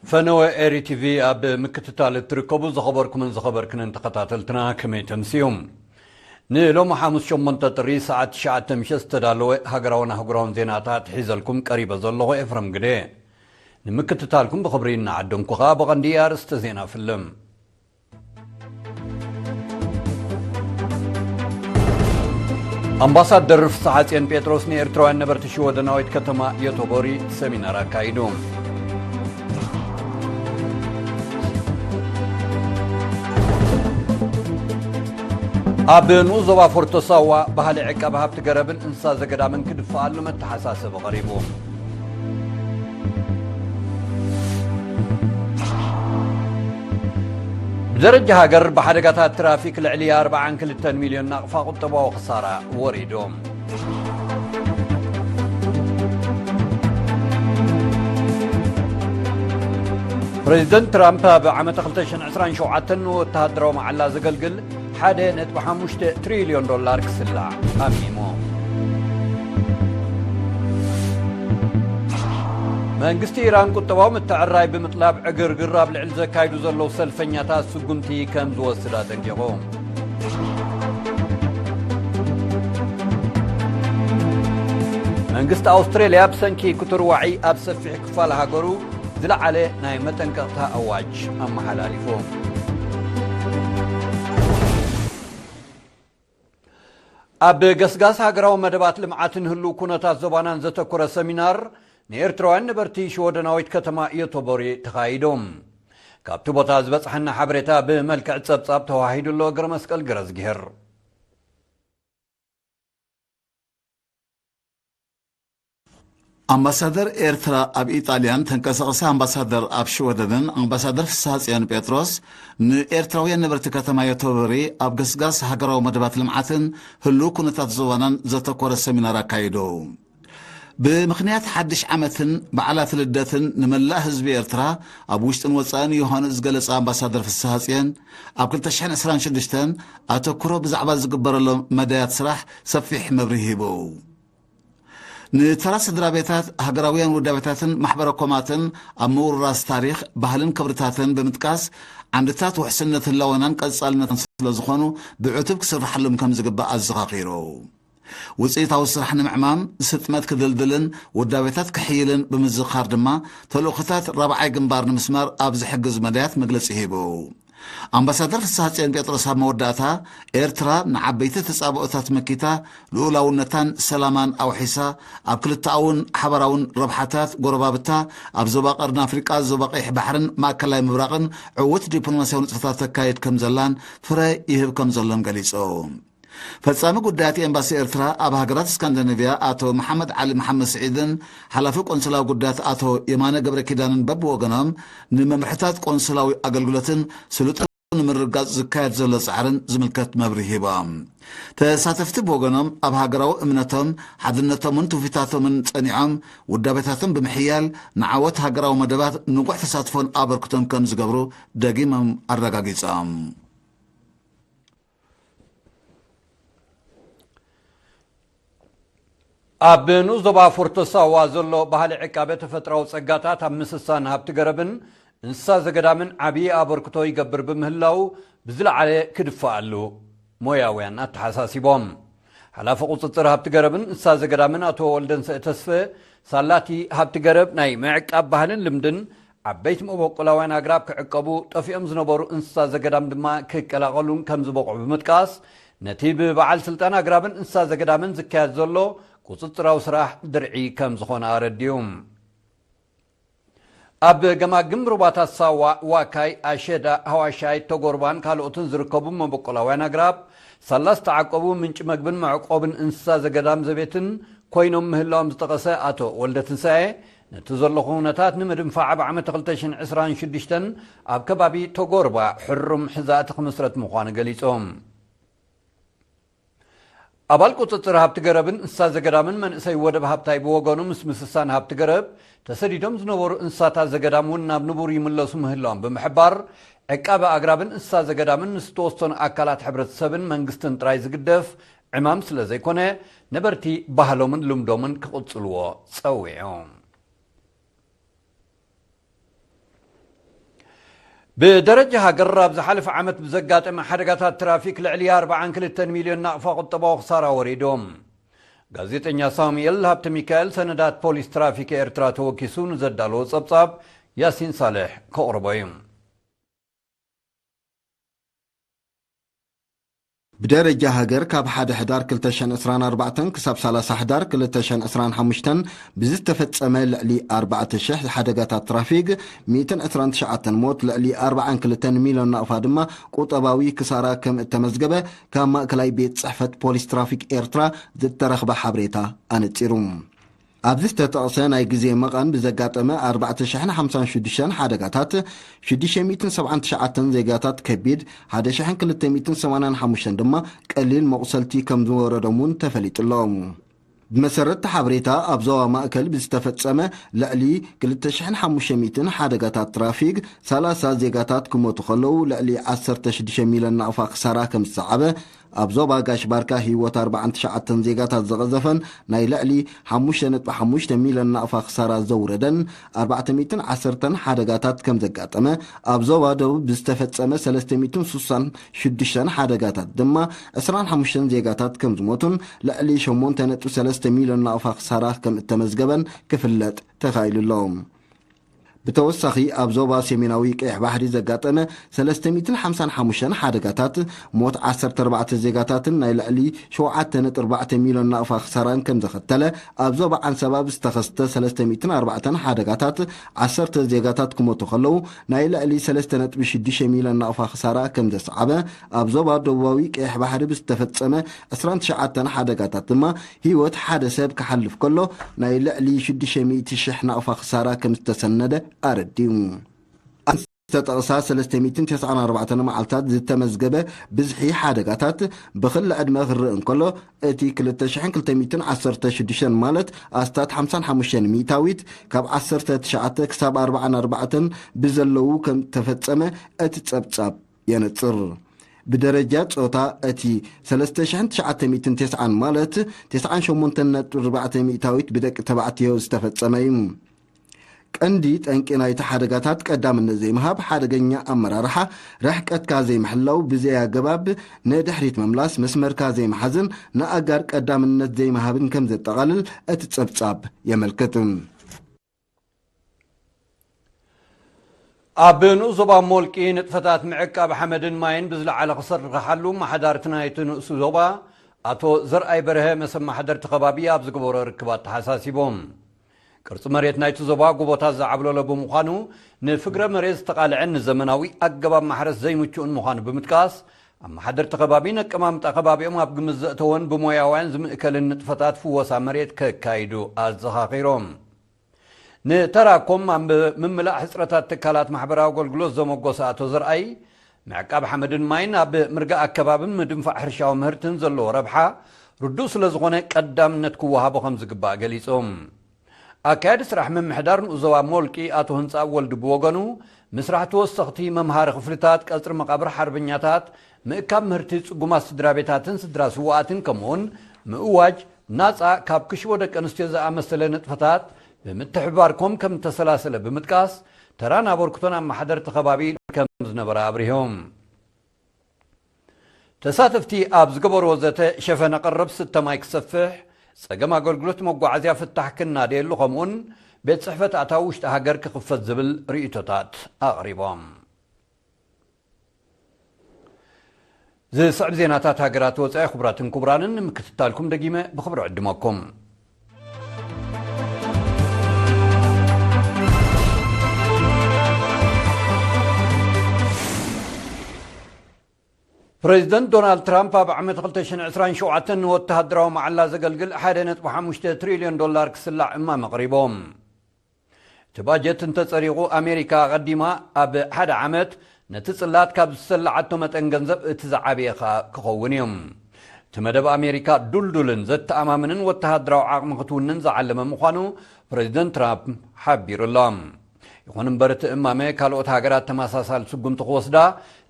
ፈነወ ኤሪ ቲቪ ኣብ ምክትታል እትርከቡ ዝኸበርኩምን ዝኸበርክንን ተኸታተልትና ከመይ ተምስዩም? ንሎሚ ሓሙስ ሸሞንተ ጥሪ ሰዓት ትሽዓተ ምሸት ዝተዳለወ ሃገራውን ኣህጉራውን ዜናታት ሒዘልኩም ቀሪበ ዘለኹ ኤፍረም ግደ። ንምክትታልኩም ብኽብሪ እናዓደምኩ ኸኣ ብቐንዲ ኣርእስተ ዜና ፍልም። ኣምባሳደር ፍስሓጽዮን ጴጥሮስ ንኤርትራውያን ነበርቲ ሽወደናዊት ከተማ ዮቶቦሪ ሰሚናር ኣካይዱ። ኣብ ንኡስ ዞባ ፎርቶ ሳዋ ባህሊ ዕቃብ ሃብቲ ገረብን እንስሳ ዘገዳምን ክድፈኣሉ መተሓሳሰቢ ቀሪቡ። ብደረጃ ሃገር ብሓደጋታት ትራፊክ ልዕሊ ኣርብዓን ክልተን ሚልዮን ናቕፋ ቁጠባዊ ክሳራ ወሪዱ። ፕሬዚደንት ትራምፕ ኣብ ዓመተ ክልተ ሽሕን ዕስራን ሸውዓተን ንወተሃደራዊ መዓላ ዘገልግል ሓደ ነጥቢ ሓሙሽተ ትሪልዮን ዶላር ክስላዕ ኣሚሙ። መንግስቲ ኢራን ቁጠባዊ ምትዕርራይ ብምጥላብ ዕግርግር ኣብ ልዕሊ ዘካይዱ ዘለዉ ሰልፈኛታት ስጉምቲ ከም ዝወስድ ኣጠንቂቑ። መንግስቲ ኣውስትሬልያ ብሰንኪ ክቱር ዋዒ ኣብ ሰፊሕ ክፋል ሃገሩ ዝለዓለ ናይ መጠንቀቕታ ኣዋጅ ኣመሓላሊፉ። ኣብ ገስጋስ ሃገራዊ መደባት ልምዓትን ህሉው ኩነታት ዞባናን ዘተኮረ ሰሚናር ንኤርትራውያን ነበርቲ ሽወደናዊት ከተማ ዮቶቦሪ ተኻይዱ። ካብቲ ቦታ ዝበጽሐና ሓበሬታ ብመልክዕ ጸብጻብ ተዋሂዱ ኣሎ። እግረ መስቀል ገረዝግሄር። ኣምባሳደር ኤርትራ ኣብ ኢጣልያን ተንቀሳቐሲ ኣምባሳደር ኣብ ሽወደንን ኣምባሳደር ፍስሃጽዮን ጴጥሮስ ንኤርትራውያን ነበርቲ ከተማ ዮቶቦሪ ኣብ ገስጋስ ሃገራዊ መደባት ልምዓትን ህሉው ኩነታት ዞባናን ዘተኮረ ሰሚናር ኣካይዱ። ብምኽንያት ሓድሽ ዓመትን በዓላት ልደትን ንመላእ ህዝቢ ኤርትራ ኣብ ውሽጥን ወጻእን ዮሃንስ ዝገለጸ ኣምባሳደር ፍስሃጽዮን ኣብ ክልተ ሽሕን ዕስራን ሽዱሽተን ኣተኩሮ ብዛዕባ ዝግበረሎም መዳያት ስራሕ ሰፊሕ መብርሂ ሂቡ። ንተራ ስድራ ቤታት፣ ሃገራውያን ውዳቤታትን ማሕበረ ኮማትን ኣብ ምውርራስ ታሪኽ፣ ባህልን ክብርታትን ብምጥቃስ፣ ዓንድታት ውሕስነት ህላወናን ቀጻልነትን ስለ ዝኾኑ ብዕቱብ ክስርሓሎም ከም ዝግባእ ኣዘኻኺሩ። ውጽኢታዊ ስራሕ ንምዕማም፣ ስጥመት ክድልድልን ውዳቤታት ክሕይልን ብምዝኻር ድማ፣ ተልእኾታት ራብዓይ ግንባር ንምስማር ኣብ ዝሕግዝ መዳያት መግለጺ ሂቡ። ኣምባሳደር ፍስሃጽዮን ጴጥሮስ ኣብ መወዳእታ፣ ኤርትራ ንዓበይቲ ተጻብኦታት መኪታ፣ ልኡላውነታን ሰላማን ኣውሒሳ፣ ኣብ ክልተኣውን ሓባራውን ረብሓታት ጎረባብታ፣ ኣብ ዞባ ቀርኒ ኣፍሪቃ፣ ዞባ ቀይሕ ባሕርን ማእከላይ ምብራቕን ዕዉት ዲፕሎማስያዊ ንጥፈታት ተካይድ ከም ዘላን ፍረ ይህብ ከም ዘሎን ገሊጹ። ፈጻሚ ጉዳያት ኤምባሲ ኤርትራ ኣብ ሃገራት ስካንዲኔቭያ ኣቶ መሓመድ ዓሊ መሓመድ ስዒድን ሓላፊ ቆንስላዊ ጉዳያት ኣቶ የማነ ገብረ ኪዳንን በብወገኖም፣ ንመምርሕታት ቆንስላዊ ኣገልግሎትን ስሉጥ ንምርግጋጽ ዝካየድ ዘሎ ጻዕርን ዝምልከት መብርሂ ሂቦም። ተሳተፍቲ ብወገኖም፣ ኣብ ሃገራዊ እምነቶም፣ ሓድነቶምን ትውፊታቶምን ጸኒዖም፣ ውዳቤታቶም ብምሕያል፣ ንዓወት ሃገራዊ መደባት ንቑሕ ተሳትፎን ኣበርክቶን ከም ዝገብሩ ደጊሞም ኣረጋጊጾም። ኣብ ንኡስ ዞባ ፎርቶ ሳዋ ዘሎ ባህሊ ዕቃበ ተፈጥራዊ ጸጋታት ኣብ ምስሳን ሃብቲ ገረብን እንስሳ ዘገዳምን ዓብዪ ኣበርክቶ ይገብር ብምህላው፣ ብዝለዓለ ክድፈኣሉ ሞያውያን ኣተሓሳሲቦም። ሓላፊ ቁጽጽር ሃብቲ ገረብን እንስሳ ዘገዳምን ኣቶ ወልደንሰ ተስፈ፣ ሳላቲ ሃብቲ ገረብ ናይ ምዕቃብ ባህልን ልምድን ዓበይቲ መበቆላውያን ኣግራብ ክዕቀቡ፣ ጠፊኦም ዝነበሩ እንስሳ ዘገዳም ድማ ክቀላቐሉን ከም ዝበቕዑ ብምጥቃስ፣ ነቲ ብበዓል ስልጣን ኣግራብን እንስሳ ዘገዳምን ዝካየድ ዘሎ ቁጽጽራዊ ስራሕ ድርዒ ከም ዝኾነ ኣረድዩ። ኣብ ገማግም ሩባታት ሳዋ፣ ዋካይ፣ ኣሸዳ፣ ሃዋሻይ፣ ተጎርባን ካልኦትን ዝርከቡ መበቆላውያን ኣግራብ፣ ሳላ ዝተዓቀቡ ምንጪ መግብን መዕቆብን እንስሳ ዘገዳም ዘቤትን ኮይኖም ምህላዎም ዝጠቐሰ ኣቶ ወልደትንሳኤ፣ ነቲ ዘሎ ኩነታት ንምድንፋዕ ኣብ ዓመት ክልተ ሽሕን ዕስራን ሽዱሽተን ኣብ ከባቢ ተጎርባ ሕሩም ሕዛእቲ ክምስረት ምዃኑ ገሊጹ። ኣባል ቁጽጽር ሃብቲ ገረብን እንስሳ ዘገዳምን መንእሰይ ወደብ ሃብታይ ብወገኑ፣ ምስ ምስሳን ሃብቲ ገረብ ተሰዲዶም ዝነበሩ እንስሳታት ዘገዳም እውን ናብ ንቡር ይምለሱ ምህላዎም ብምሕባር፣ ዕቃበ ኣግራብን እንስሳ ዘገዳምን ምስ ዝተወሰኑ ኣካላት ሕብረተሰብን መንግስትን ጥራይ ዝግደፍ ዕማም ስለ ዘይኮነ፣ ነበርቲ ባህሎምን ልምዶምን ክቕጽልዎ ጸዊዑ። ብደረጃ ሃገር ኣብ ዝሓለፈ ዓመት ብዘጋጠመ ሓደጋታት ትራፊክ ልዕሊ ኣርባዓን ክልተን ሚልዮን ናቕፋ ቁጠባዊ ክሳራ ወሪዶም። ጋዜጠኛ ሳሙኤል ሃብተ ሚካኤል ሰነዳት ፖሊስ ትራፊክ ኤርትራ ተወኪሱ ንዘዳለዎ ጸብጻብ ያሲን ሳልሕ ከቕርቦ እዩ። ብደረጃ ሃገር ካብ ሓደ ሕዳር ክልተ ሽሕን ዕስራን ኣርባዕተን ክሳብ ሰላሳ ሕዳር ክልተ ሽሕን ዕስራን ሓሙሽተን ብዝተፈጸመ ልዕሊ ኣርባዕተ ሽሕ ሓደጋታት ትራፊክ፣ ሚእትን ዕስራን ትሽዓተን ሞት፣ ልዕሊ ኣርባዓን ክልተን ሚልዮን ናቕፋ ድማ ቁጠባዊ ክሳራ ከም እተመዝገበ ካብ ማእከላይ ቤት ጽሕፈት ፖሊስ ትራፊክ ኤርትራ ዝተረኽበ ሓበሬታ ኣነጺሩ። ኣብዚ ዝተጠቕሰ ናይ ግዜ መቐን ብዘጋጠመ ኣርባዕተ ሽሕን ሓምሳን ሽዱሽተን ሓደጋታት፣ ሽዱሽተ ሚእትን ሰብዓን ትሽዓተን ዜጋታት ከቢድ፣ ሓደ ሽሕን ክልተ ሚእትን ሰማንያን ሓሙሽተን ድማ ቀሊል መቑሰልቲ ከም ዝወረዶም እውን ተፈሊጡ ኣሎ። ብመሰረት እቲ ሓበሬታ፣ ኣብ ዞባ ማእከል ብዝተፈጸመ ልዕሊ ክልተ ሽሕን ሓሙሽተ ሚእትን ሓደጋታት ትራፊክ፣ ሰላሳ ዜጋታት ክሞቱ ከለዉ፣ ልዕሊ ዓሰርተ ሽዱሽተ ሚልዮን ናቕፋ ክሳራ ከም ዝሰዓበ፣ ኣብ ዞባ ጋሽ ባርካ ህይወት ኣርባዓን ትሽዓተን ዜጋታት ዝቐዘፈን ናይ ልዕሊ ሓሙሽተ ነጥቢ ሓሙሽተ ሚልዮን ናቕፋ ክሳራ ዘውረደን ኣርባዕተ ሚእትን ዓሰርተን ሓደጋታት ከም ዘጋጠመ፣ ኣብ ዞባ ደቡብ ብዝተፈጸመ ሰለስተ ሚእትን ስሳን ሽዱሽተን ሓደጋታት ድማ ዕስራን ሓሙሽተን ዜጋታት ከም ዝሞቱን ልዕሊ ሸሞንተ ነጥቢ ሰለስተ ሚልዮን ናቕፋ ክሳራ ከም እተመዝገበን ክፍለጥ ተኻኢሉ ኣሎ። ብተወሳኺ፣ ኣብ ዞባ ሰሜናዊ ቀይሕ ባሕሪ ዘጋጠመ ሰለስተ ሚእትን ሓምሳን ሓሙሽተን ሓደጋታት፣ ሞት ዓሰርተ ኣርባዕተ ዜጋታትን ናይ ልዕሊ ሸውዓተ ነጥቢ ኣርባዕተ ሚልዮን ናቕፋ ክሳራን ከም ዘኸተለ፣ ኣብ ዞባ ዓንሰባ ብዝተኸስተ ሰለስተ ሚእትን ኣርባዕተን ሓደጋታት፣ ዓሰርተ ዜጋታት ክሞቱ ከለዉ፣ ናይ ልዕሊ ሰለስተ ነጥቢ ሽዱሽተ ሚልዮን ናቕፋ ክሳራ ከም ዘስዓበ፣ ኣብ ዞባ ደቡባዊ ቀይሕ ባሕሪ ብዝተፈጸመ ዕስራን ትሽዓተን ሓደጋታት ድማ ህይወት ሓደ ሰብ ክሓልፍ ከሎ፣ ናይ ልዕሊ ሽዱሽተ ሚእቲ ሽሕ ናቕፋ ክሳራ ከም ዝተሰነደ ኣረዲኡ። ዝተጠቕሳ ሰለስተ ሚእትን ተስዓን ኣርባዕተን መዓልታት ዝተመዝገበ ብዝሒ ሓደጋታት ብኽሊ ዕድመ ክረአ እንከሎ፣ እቲ ክልተ ሽሕን ክልተ ሚእትን ዓሰርተ ሽዱሽተን ማለት ኣስታት ሓምሳን ሓሙሽተን ሚእታዊት ካብ ዓሰርተ ትሽዓተ ክሳብ ኣርባዓን ኣርባዕተን ብዘለዉ ከም ተፈጸመ እቲ ጸብጻብ የነጽር። ብደረጃ ጾታ፣ እቲ ሰለስተ ሽሕን ትሽዓተ ሚእትን ተስዓን ማለት ተስዓን ሸሞንተን ነጥቢ ኣርባዕተ ሚእታዊት ብደቂ ተባዕትዮ ዝተፈጸመ እዩ። ቀንዲ ጠንቂ ናይቲ ሓደጋታት ቀዳምነት ዘይምሃብ፣ ሓደገኛ ኣመራርሓ፣ ርሕቀትካ ዘይምሕላው፣ ብዘይ ኣገባብ ንድሕሪት ምምላስ፣ መስመርካ ዘይምሓዝን ንኣጋር ቀዳምነት ዘይምሃብን ከም ዘጠቓልል እቲ ጸብጻብ የመልክት። ኣብ ንኡስ ዞባ ሞልቂ ንጥፈታት ምዕቃብ ሓመድን ማይን ብዝለዓለ ክስርሓሉ፣ ኣመሓዳርቲ ናይቲ ንኡስ ዞባ ኣቶ ዘርኣይ በርሀ ምስ ኣመሓደርቲ ከባቢ ኣብ ዝገበሮ ርክብ ኣተሓሳሲቦም። ቅርጺ መሬት ናይቲ ዞባ ጎቦታት ዝዓብለሎ ብምዃኑ፣ ንፍግረ መሬት ዝተቓልዐን ንዘመናዊ ኣገባብ ማሕረስ ዘይምቹእን ምዃኑ ብምጥቃስ፣ ኣመሓደርቲ ከባቢ ነቀማምጣ ከባቢኦም ኣብ ግምት ዘእተወን ብሞያውያን ዝምእከልን ንጥፈታት ፍወሳ መሬት ከካይዱ ኣዘኻኺሮም። ንተራኮም ኣብ ምምላእ ሕጽረታት ትካላት ማሕበራዊ ኣገልግሎት ዘመጎሰ ኣቶ ዘርኣይ፣ ምዕቃብ ሓመድን ማይን ኣብ ምርጋእ ኣከባብን ምድንፋዕ ሕርሻዊ ምህርትን ዘለዎ ረብሓ ርዱእ ስለ ዝኾነ ቀዳምነት ክወሃቦ ከም ዝግባእ ገሊጾም። ኣካያዲ ስራሕ ምምሕዳር ንኡስ ዞባ ሞልቂ ኣቶ ህንጻ ወልዱ ብወገኑ፣ ምስራሕ ተወሰኽቲ መምሃሪ ክፍልታት፣ ቀጽሪ መቓብር ሓርበኛታት፣ ምእካብ ምህርቲ ጽጉማት ስድራ ቤታትን ስድራ ስውኣትን፣ ከምኡውን ምእዋጅ ናጻ ካብ ክሽቦ ደቂ ኣንስትዮ ዝኣመሰለ ንጥፈታት ብምትሕብባርኮም ከም እተሰላሰለ ብምጥቃስ፣ ተራን ኣበርክቶን ኣመሓደርቲ ከባቢ ከም ዝነበረ ኣብሪሆም። ተሳተፍቲ ኣብ ዝገበርዎ ዘተ፣ ሸፈነ ቀረብ ስተ ማይ ክሰፍሕ፣ ጸገም ኣገልግሎት መጓዓዝያ ፍታሕ ክናደየሉ፣ ከምኡውን ቤት ጽሕፈት ኣታዊ ውሽጢ ሃገር ክኽፈት ዝብል ርእይቶታት ኣቕሪቦም። ዝስዕብ ዜናታት ሃገራት ወጻኢ፣ ክቡራትን ክቡራንን፣ ንምክትታልኩም ደጊመ ብኽብሪ ዕድመኩም። ፕሬዚደንት ዶናልድ ትራምፕ ኣብ ዓመት ክልተ ሽሕን ዕስራን ሸውዓተን ንወተሃደራዊ መዓላ ዘገልግል ሓደ ነጥቢ ሓሙሽተ ትሪልዮን ዶላር ክስላዕ እማመ ኣቕሪቦም። እቲ ባጀት እንተጸዲቑ፣ ኣሜሪካ ኣቐዲማ ኣብ ሓደ ዓመት ነቲ ጽላት ካብ ዝሰላዓቶ መጠን ገንዘብ እቲ ዝዓበየ ከኣ ክኸውን እዩ። እቲ መደብ፣ ኣሜሪካ ድልዱልን ዘተኣማምንን ወተሃደራዊ ዓቕሚ ክትውንን ዝዓለመ ምዃኑ ፕሬዚደንት ትራምፕ ሓቢሩ ኣሎ። ይኹን እምበር፣ እቲ እማመ ካልኦት ሃገራት ተመሳሳሊ ስጉምቲ ክወስዳ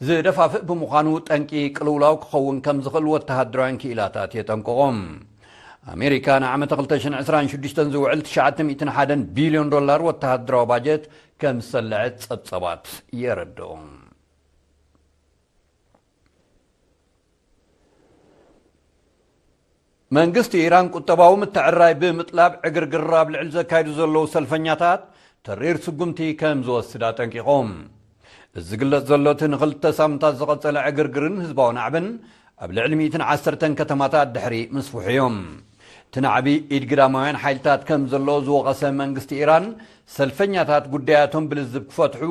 ዝደፋፍእ ብምዃኑ፣ ጠንቂ ቅልውላው ክኸውን ከም ዝኽእል ወተሃደራውያን ክኢላታት የጠንቅቑ። ኣሜሪካ ንዓመተ ክልተ ሽሕን ዕስራን ሽዱሽተን ዝውዕል ትሽዓተ ሚእትን ሓደን ቢልዮን ዶላር ወተሃደራዊ ባጀት ከም ዝሰለዐት ጸብጸባት የረድኡ። መንግስቲ ኢራን ቁጠባዊ ምትዕርራይ ብምጥላብ ዕግርግር ኣብ ልዕሊ ዘካይዱ ዘለዉ ሰልፈኛታት ተሪር ስጉምቲ ከም ዝወስድ ኣጠንቂቖም። እዚ ዝግለጽ ዘሎ እቲ ንኽልተ ሳምንታት ዝቐጸለ ዕግርግርን ህዝባዊ ናዕብን ኣብ ልዕሊ ሚእትን ዓሰርተን ከተማታት ድሕሪ ምስፍሑ እዮም። እቲ ናዕቢ ኢድ ግዳማውያን ሓይልታት ከም ዘሎ ዝወቐሰ መንግስቲ ኢራን፣ ሰልፈኛታት ጉዳያቶም ብልዝብ ክፈትሑ፣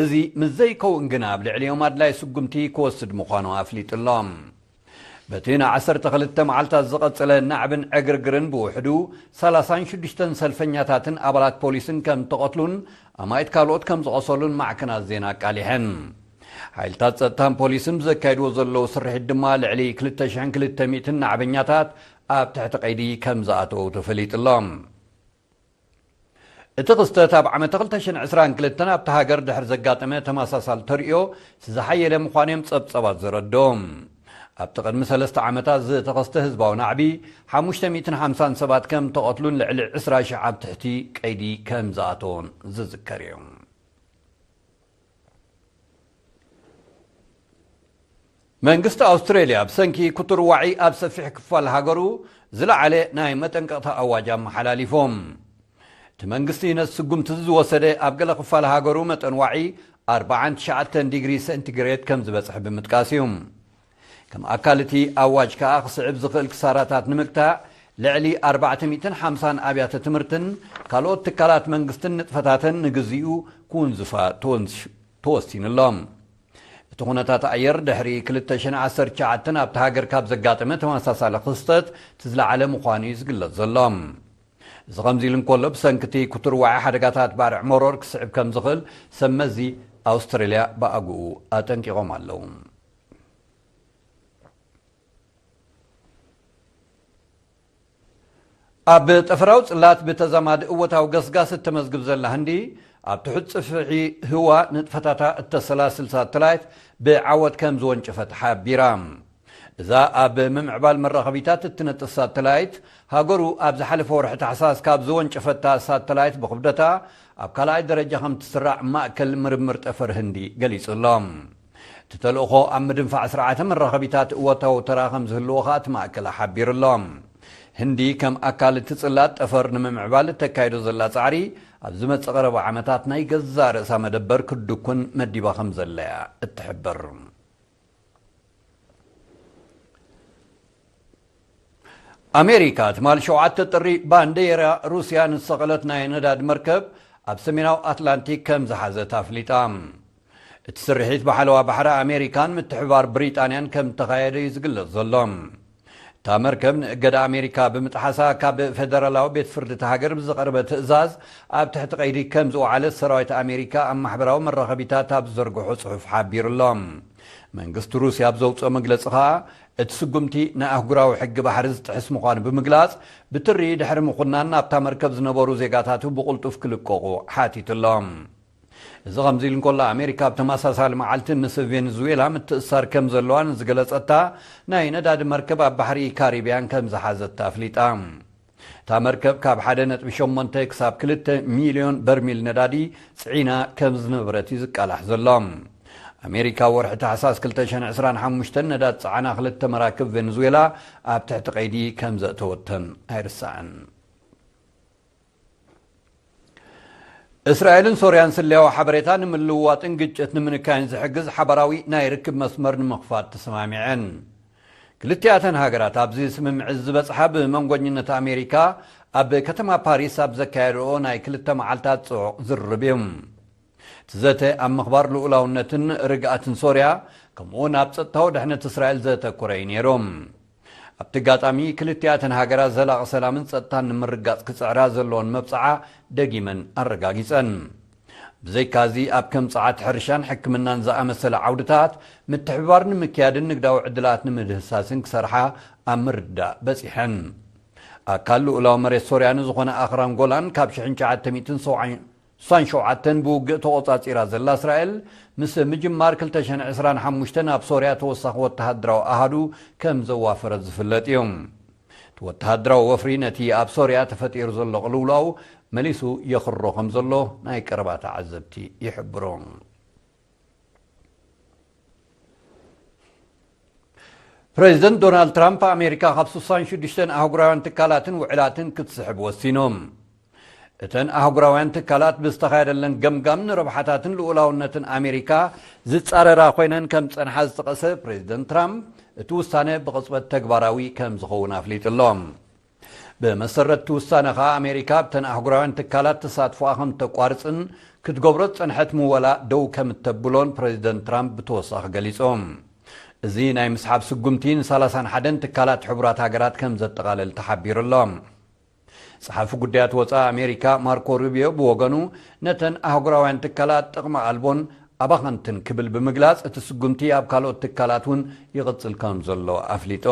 እዚ ምስ ዘይከውን ግና ኣብ ልዕሊኦም ኣድላይ ስጉምቲ ክወስድ ምዃኑ ኣፍሊጡ ኣሎ። በቲ ንዓሰርተ ክልተ መዓልታት ዝቐጸለ ናዕብን ዕግርግርን ብውሕዱ ሰላሳን ሽዱሽተን ሰልፈኛታትን ኣባላት ፖሊስን ከም ተቐትሉን ኣማኢት ካልኦት ከም ዝቖሰሉን ማዕከናት ዜና ኣቃሊሐን። ሓይልታት ጸጥታን ፖሊስን ብዘካይድዎ ዘለዉ ስርሒት ድማ ልዕሊ ክልተ ሽሕን ክልተ ሚእትን ናዕበኛታት ኣብ ትሕቲ ቀይዲ ከም ዝኣተዉ ተፈሊጡ ኣሎ። እቲ ክስተት ኣብ ዓመተ ክልተ ሽሕን ዕስራን ክልተን ኣብታ ሃገር ድሕሪ ዘጋጠመ ተመሳሳሊ ተርእዮ እቲ ዝሓየለ ምዃኑ እዮም ጸብጸባት ዘረድኦም። ኣብቲ ቅድሚ ሰለስተ ዓመታት ዝተኸስተ ህዝባዊ ናዕቢ ሓሙሽተ ሚእትን ሓምሳን ሰባት ከም ተቐትሉን ልዕሊ ዕስራ ሽሕ ኣብ ትሕቲ ቀይዲ ከም ዝኣተውን ዝዝከር እዩ። መንግስቲ ኣውስትሬልያ ብሰንኪ ክቱር ዋዒ ኣብ ሰፊሕ ክፋል ሃገሩ ዝለዓለ ናይ መጠንቀቕታ ኣዋጅ ኣመሓላሊፎም። እቲ መንግስቲ ነቲ ስጉምቲ ዝወሰደ ኣብ ገለ ክፋል ሃገሩ መጠን ዋዒ ኣርባዓን ትሽዓተን ዲግሪ ሴንቲግሬድ ከም ዝበጽሕ ብምጥቃስ እዩ። ከም ኣካል እቲ ኣዋጅ ከኣ ክስዕብ ዝኽእል ክሳራታት ንምግታእ ልዕሊ ኣርባዕተ ሚእትን ሓምሳን ኣብያተ ትምህርትን ካልኦት ትካላት መንግስትን ንጥፈታተን ንግዚኡ ክውንዝፋ ተወንሽ-፣ ተወሲኑ ኣሎ። እቲ ኩነታት ኣየር ድሕሪ ክልተ ሽሕን ዓሰርተ ትሽዓተን ኣብታ ሃገር ካብ ዘጋጠመ ተመሳሳሊ ክስተት እቲ ዝለዓለ ምዃኑ እዩ ዝግለጽ ዘሎ። እዚ ከምዚ ኢሉ እንከሎ፣ ብሰንኪ እቲ ክቱር ዋዒ ሓደጋታት ባርዕ መሮር ክስዕብ ከም ዝኽእል ሰብ መዚ ኣውስትራልያ ብኣግኡ ኣጠንቂቖም ኣለዉ። ኣብ ጠፈራዊ ጽላት ብተዛማዲ እወታዊ ገስጋስ እተመዝግብ ዘላ ህንዲ፣ ኣብ ትሑት ጽፍሒ ህዋ ንጥፈታታ እተሰላስል ሳተላይት ብዓወት ከም ዝወንጨፈት ሓቢራ። እዛ ኣብ ምምዕባል መራኸቢታት እትነጥፍ ሳተላይት፣ ሃገሩ ኣብ ዝሓለፈ ወርሒ ታሕሳስ ካብ ዝወንጨፈታ ሳተላይት ብኽብደታ ኣብ ካልኣይ ደረጃ ከም ትስራዕ ማእከል ምርምር ጠፈር ህንዲ ገሊጹ ኣሎ። እቲ ተልእኾ ኣብ ምድንፋዕ ስርዓተ መራኸቢታት እወታዊ ተራ ከም ዝህልዎ ከኣ እቲ ማእከል ሓቢሩ ኣሎ። ህንዲ ከም ኣካል እቲ ጽላት ጠፈር ንምምዕባል እተካይዶ ዘላ ጻዕሪ፣ ኣብ ዝመጽእ ቀረባ ዓመታት ናይ ገዛእ ርእሳ መደበር ክትድኩን መዲባ ከም ዘላ እያ እትሕብር። ኣሜሪካ ትማል ሸውዓተ ጥሪ ባንዴራ ሩስያ ንዝሰቐለት ናይ ነዳዲ መርከብ ኣብ ሰሜናዊ ኣትላንቲክ ከም ዝሓዘት ኣፍሊጣ። እቲ ስርሒት ብሓለዋ ባሕሪ ኣሜሪካን ምትሕብባር ብሪጣንያን ከም እተኻየደ እዩ ዝግለጽ ዘሎ። እታ መርከብ ንእገዳ ኣሜሪካ ብምጥሓሳ ካብ ፌደራላዊ ቤት ፍርዲ እታ ሃገር ብዝቐረበ ትእዛዝ ኣብ ትሕቲ ቀይዲ ከም ዝወዓለት ሰራዊት ኣሜሪካ ኣብ ማሕበራዊ መራኸቢታት ኣብ ዝዘርግሖ ጽሑፍ ሓቢሩ ኣሎ። መንግስቲ ሩስያ ኣብ ዘውፅኦ መግለፂ ከኣ እቲ ስጉምቲ ንኣህጉራዊ ሕጊ ባሕሪ ዝጥሕስ ምዃኑ ብምግላጽ ብትሪ ድሕሪ ምኹናን ናብታ መርከብ ዝነበሩ ዜጋታቱ ብቕልጡፍ ክልቀቑ ሓቲቱ ኣሎ። እዚ ከምዚ ኢሉ እንከሎ ኣሜሪካ ኣብ ተመሳሳሊ መዓልቲ ምስ ቬኔዙዌላ ምትእሳር ከም ዘለዋ ንዝገለጸታ ናይ ነዳዲ መርከብ ኣብ ባሕሪ ካሪብያን ከም ዝሓዘታ ኣፍሊጣ። እታ መርከብ ካብ ሓደ ነጥቢ ሸሞንተ ክሳብ ክልተ ሚልዮን በርሚል ነዳዲ ጽዒና ከም ዝነበረት እዩ ዝቃላሕ ዘሎ። ኣሜሪካ ወርሒ ታሕሳስ ክልተ ሽሕን ዕስራን ሓሙሽተን ነዳዲ ጸዓና ክልተ መራክብ ቬኔዙዌላ ኣብ ትሕቲ ቀይዲ ከም ዘእተወተን ኣይርሳዕን። እስራኤልን ሶርያን ስለያዊ ሓበሬታ ንምልውዋጥን ግጭት ንምንካይን ዝሕግዝ ሓባራዊ ናይ ርክብ መስመር ንምኽፋት ተሰማሚዐን። ክልቲኣተን ሃገራት ኣብዚ ስምምዕ ዝበጽሓ ብመንጎኝነት ኣሜሪካ ኣብ ከተማ ፓሪስ ኣብ ዘካየድኦ ናይ ክልተ መዓልታት ጽዑቕ ዝርርብ እዩ። እቲ ዘተ ኣብ ምኽባር ልኡላውነትን ርግኣትን ሶርያ፣ ከምኡውን ኣብ ጸጥታዊ ድሕነት እስራኤል ዘተኮረ እዩ ነይሩ። ኣብቲ ኣጋጣሚ ክልቲኣተን ሃገራት ዘላቒ ሰላምን ጸጥታን ንምርጋጽ ክጽዕራ ዘለወን መብጽዓ ደጊመን ኣረጋጊጸን። ብዘይካዚ ኣብ ከም ጸዓት፣ ሕርሻን ሕክምናን ዝኣመሰለ ዓውድታት ምትሕብባር ንምክያድን ንግዳዊ ዕድላት ንምህሳስን ክሰርሓ ኣብ ምርድዳእ በጺሐን። ኣካል ልኡላዊ መሬት ሶርያ ንዝኾነ ኣኽራን ጎላን ካብ ሽሕን ትሽዓተ ሚእትን ሰብዓን ስሳን ሸውዓተን ብውግእ ተቖጻጺራ ዘላ እስራኤል፣ ምስ ምጅማር ክልተ ሽሕን ዕስራን ሓሙሽተን ኣብ ሶርያ ተወሳኺ ወተሃደራዊ ኣሃዱ ከም ዘዋፈረት ዝፍለጥ እዩ። እቲ ወተሃደራዊ ወፍሪ ነቲ ኣብ ሶርያ ተፈጢሩ ዘሎ ቅልውላው መሊሱ የኽሮ ከም ዘሎ ናይ ቀረባ ተዓዘብቲ ይሕብሩ። ፕሬዚደንት ዶናልድ ትራምፕ ኣሜሪካ ካብ ስሳን ሽዱሽተን ኣህጉራውያን ትካላትን ውዕላትን ክትስሕብ ወሲኖም። እተን ኣህጉራውያን ትካላት ብዝተኻየደለን ገምጋም ንረብሓታትን ልኡላውነትን ኣሜሪካ ዝጻረራ ኮይነን ከም ዝጸንሓ ዝጠቐሰ ፕሬዚደንት ትራምፕ፣ እቲ ውሳነ ብቕጽበት ተግባራዊ ከም ዝኸውን ኣፍሊጡ ኣሎ። ብመሰረት እቲ ውሳነ ከኣ ኣሜሪካ ኣብተን ኣህጉራውያን ትካላት ተሳትፎኣ ከም ተቋርጽን ክትገብሮ ዝጸንሐት ምወላ ደው ከም እተብሎን ፕሬዚደንት ትራምፕ ብተወሳኺ ገሊጾም። እዚ ናይ ምስሓብ ስጉምቲ ንሰላሳን ሓደን ትካላት ሕቡራት ሃገራት ከም ዘጠቓልል ተሓቢሩ ኣሎ። ጸሓፊ ጉዳያት ወጻኢ ኣሜሪካ ማርኮ ሩቢዮ ብወገኑ፣ ነተን ኣህጉራውያን ትካላት ጥቕሚ ኣልቦን ኣባኸንትን ክብል ብምግላጽ፣ እቲ ስጉምቲ ኣብ ካልኦት ትካላት እውን ይቕጽል ከም ዘሎ ኣፍሊጡ።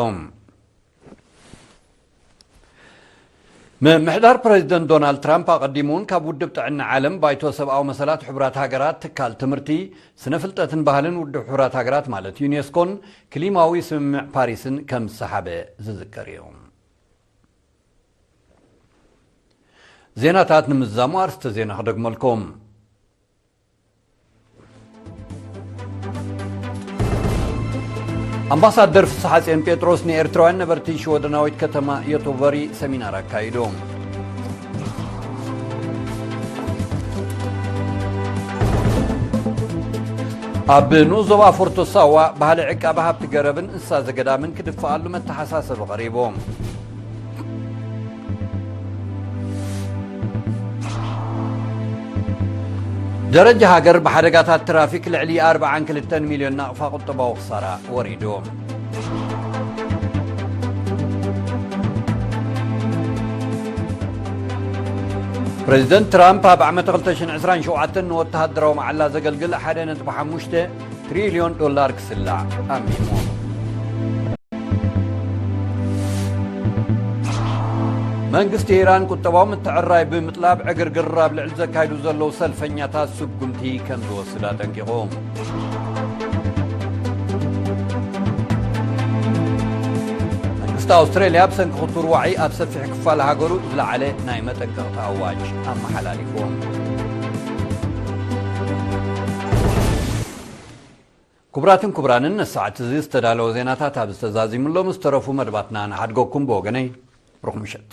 ምምሕዳር ፕሬዚደንት ዶናልድ ትራምፕ ኣቐዲሙ እውን ካብ ውድብ ጥዕና ዓለም፣ ባይቶ ሰብኣዊ መሰላት ሕቡራት ሃገራት፣ ትካል ትምህርቲ፣ ስነ ፍልጠትን ባህልን ውድብ ሕቡራት ሃገራት ማለት ዩኔስኮን ክሊማዊ ስምምዕ ፓሪስን ከም ዝሰሓበ ዝዝከር እዩ። ዜናታት ንምዝዛሙ ኣርስተ ዜና ክደግመልኩም። ኣምባሳደር ፍስሓጽዮን ጴጥሮስ ንኤርትራውያን ነበርቲ ሽወደናዊት ከተማ ዮቶቦሪ ሰሚናር ኣካይዱ። ኣብ ንኡስ ዞባ ፎርቶ ሳዋ ባህሊ ዕቃበ ሃብቲ ገረብን እንስሳ ዘገዳምን ክድፍኣሉ መተሓሳሰቢ ቀሪቡ። ደረጃ ሃገር ብሓደጋታት ትራፊክ ልዕሊ ኣርብዓን ክልተን ሚልዮን ናቕፋ ቁጠባዊ ክሳራ ወሪዱ። ፕሬዚደንት ትራምፕ ኣብ ዓመት ክልተ ሽሕን ዕስራን ሸውዓተን ንወተሃደራዊ መዓላ ዘገልግል ሓደ ነጥቢ ሓሙሽተ ትሪልዮን ዶላር ክስላዕ ኣሚሙ። መንግስቲ ኢራን ቁጠባዊ ምትዕርራይ ብምጥላብ ዕግርግር ኣብ ልዕሊ ዘካይዱ ዘለዉ ሰልፈኛታት ስጉምቲ ከም ዝወስድ ኣጠንቂቑ። መንግስቲ ኣውስትራልያ ብሰንኪ ክቱር ዋዒ ኣብ ሰፊሕ ክፋል ሃገሩ ዝለዓለ ናይ መጠንቀቕታ ኣዋጅ ኣመሓላሊፉ። ክቡራትን ክቡራንን፣ ነሰዓት እዚ ዝተዳለወ ዜናታት ኣብ ዝተዛዚምሎም ዝተረፉ መደባትና ንሓድገኩም። ብወገነይ ብሩኽ ምሸት።